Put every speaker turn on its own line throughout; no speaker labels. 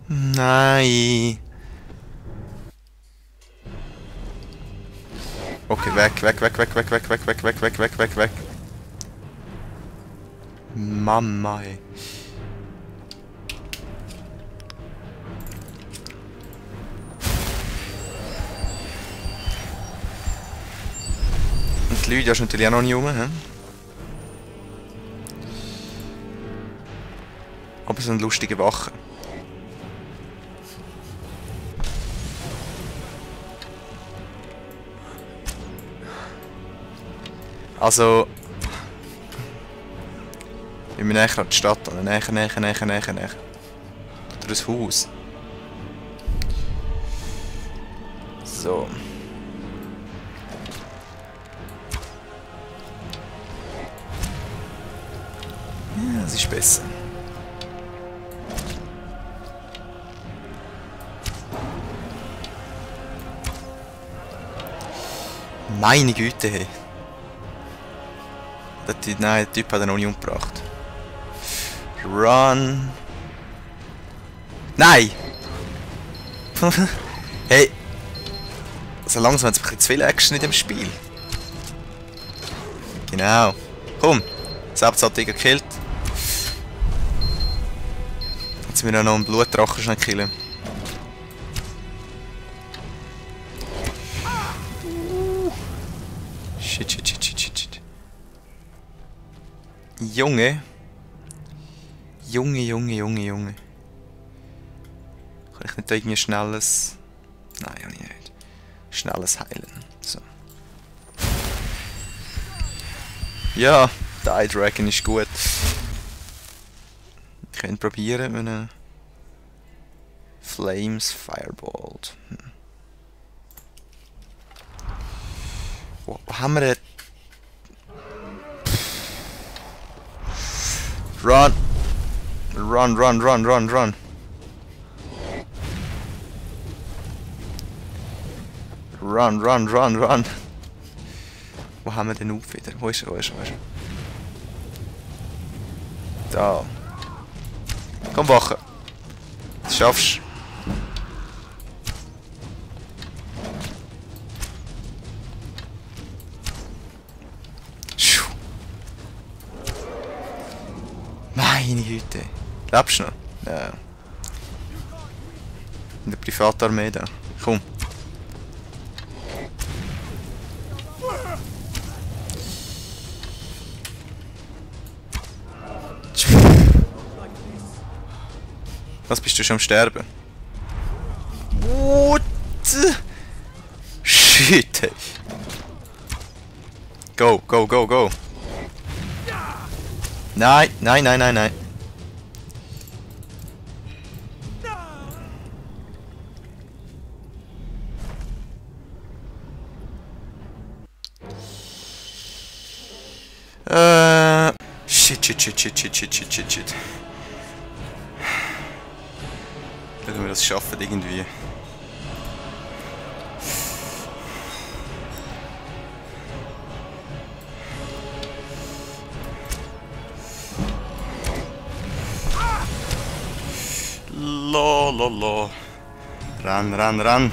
Nein. Okay, weg, weg, weg, weg, weg, weg, weg, weg, weg, weg, weg, weg, weg. Mama, ey. Und die Leute ist natürlich auch noch nicht rum, he? Aber so eine lustige Wache. Also... Ich bin näher an die Stadt, oder? Näher. Oder ein Haus. So. Ja, das ist besser. Meine Güte, hey. Nein, der Typ hat er noch nicht umgebracht. Run. Nein! Hey! So langsam hat es ein bisschen zu viel Action in dem Spiel. Genau. Komm! Selbst hat er gekillt. Jetzt müssen wir noch einen Blutdrachen schnell killen. Shit. Junge. Junge. Kann ich nicht irgendwie schnelles... Nein, kann ich nicht. Schnelles heilen. So. Ja, der Dragon ist gut. Ich könnte probieren mit einem... Flames Firebolt. Wo haben wir denn... Run! Run! Wo haben wir den auf wieder? Wo ist er? Da. Komm, wachen. Das schaffst du. Meine Güte. Lebst du noch? Ja. In der Privatarmee da. Komm. Was, bist du schon am Sterben? What? Shit, hey. Go. Nein. Shit. Wenn wir das schaffen irgendwie. Lo. Ran.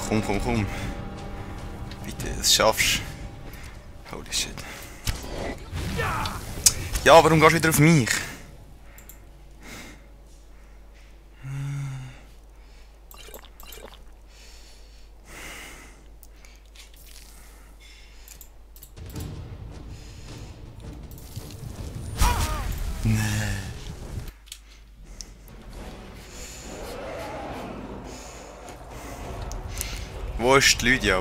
Komm. Bitte, das schaffst du. Holy shit. Ja, warum gehst du wieder auf mich? Nee. Wo ist die Lydia?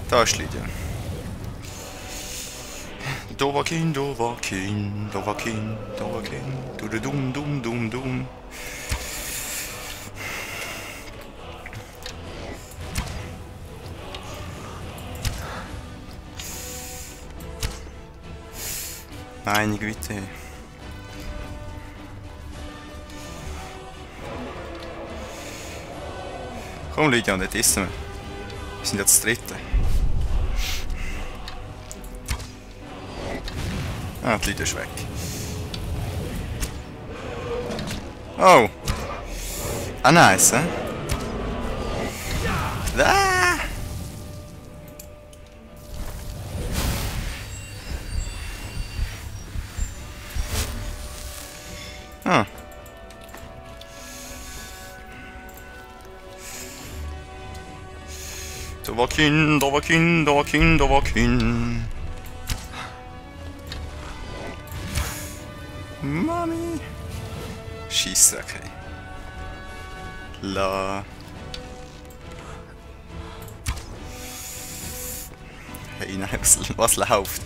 Da ist Lydia. Dovahkiin. Dum. Meine Güte. Komm Lydia, und jetzt essen wir. Wir sind jetzt das dritte. Ah, die Leute ist weg. Oh! Ah, nice, hä? Ah! Ah. Dovakin. Mami. Scheisse, okay. La. Hey, nein, was läuft?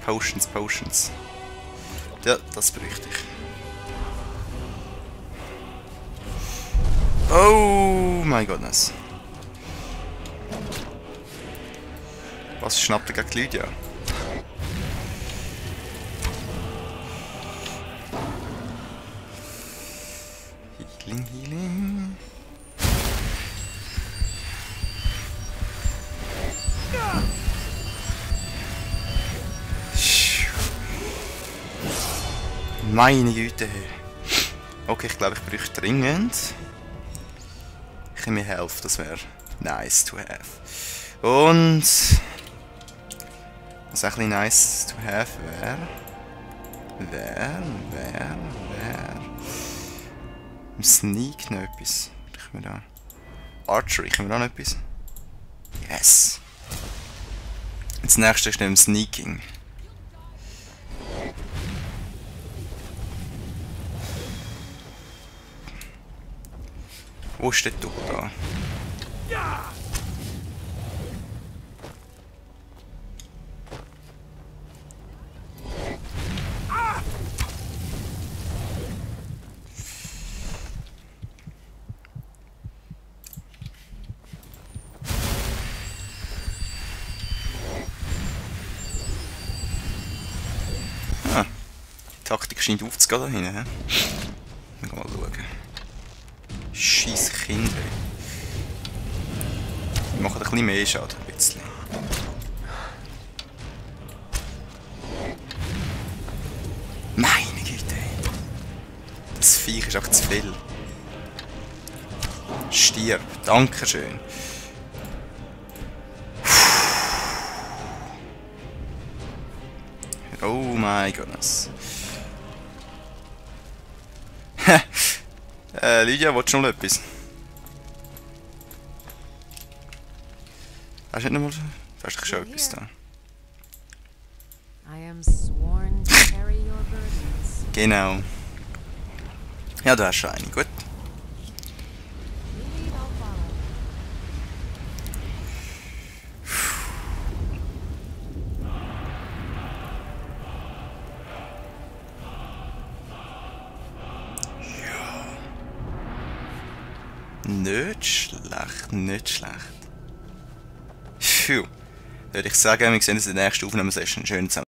Potions. Ja, das bräuchte ich. Oh my goodness. Was schnappt er gegen die Lydia? Healing. Meine Güte. Okay, ich glaube, ich bräuchte dringend mehr Health, das wäre nice to have. Und was auch ein bisschen nice to have wäre im Sneak noch etwas. Können wir da Archery, können wir da noch etwas? Yes! Das nächste ist im Sneaking. Wo ist der Tuch da? Ah, die Taktik scheint aufzugehen da hinten. Mal schauen. Scheiß Kinder. Die machen ein bisschen mehr Schaden. Ein bisschen. Meine Güte. Das Viech ist einfach zu viel. Stirb. Dankeschön. Oh my goodness. Lydia, willst du noch etwas? Hast du nicht mal... Du hast doch schon etwas da. Genau. Ja, du hast schon eine, gut. Nicht schlecht. Phew. Würde ich sagen, wir sehen uns in der nächsten Aufnahmesession. Schönen Zusammen.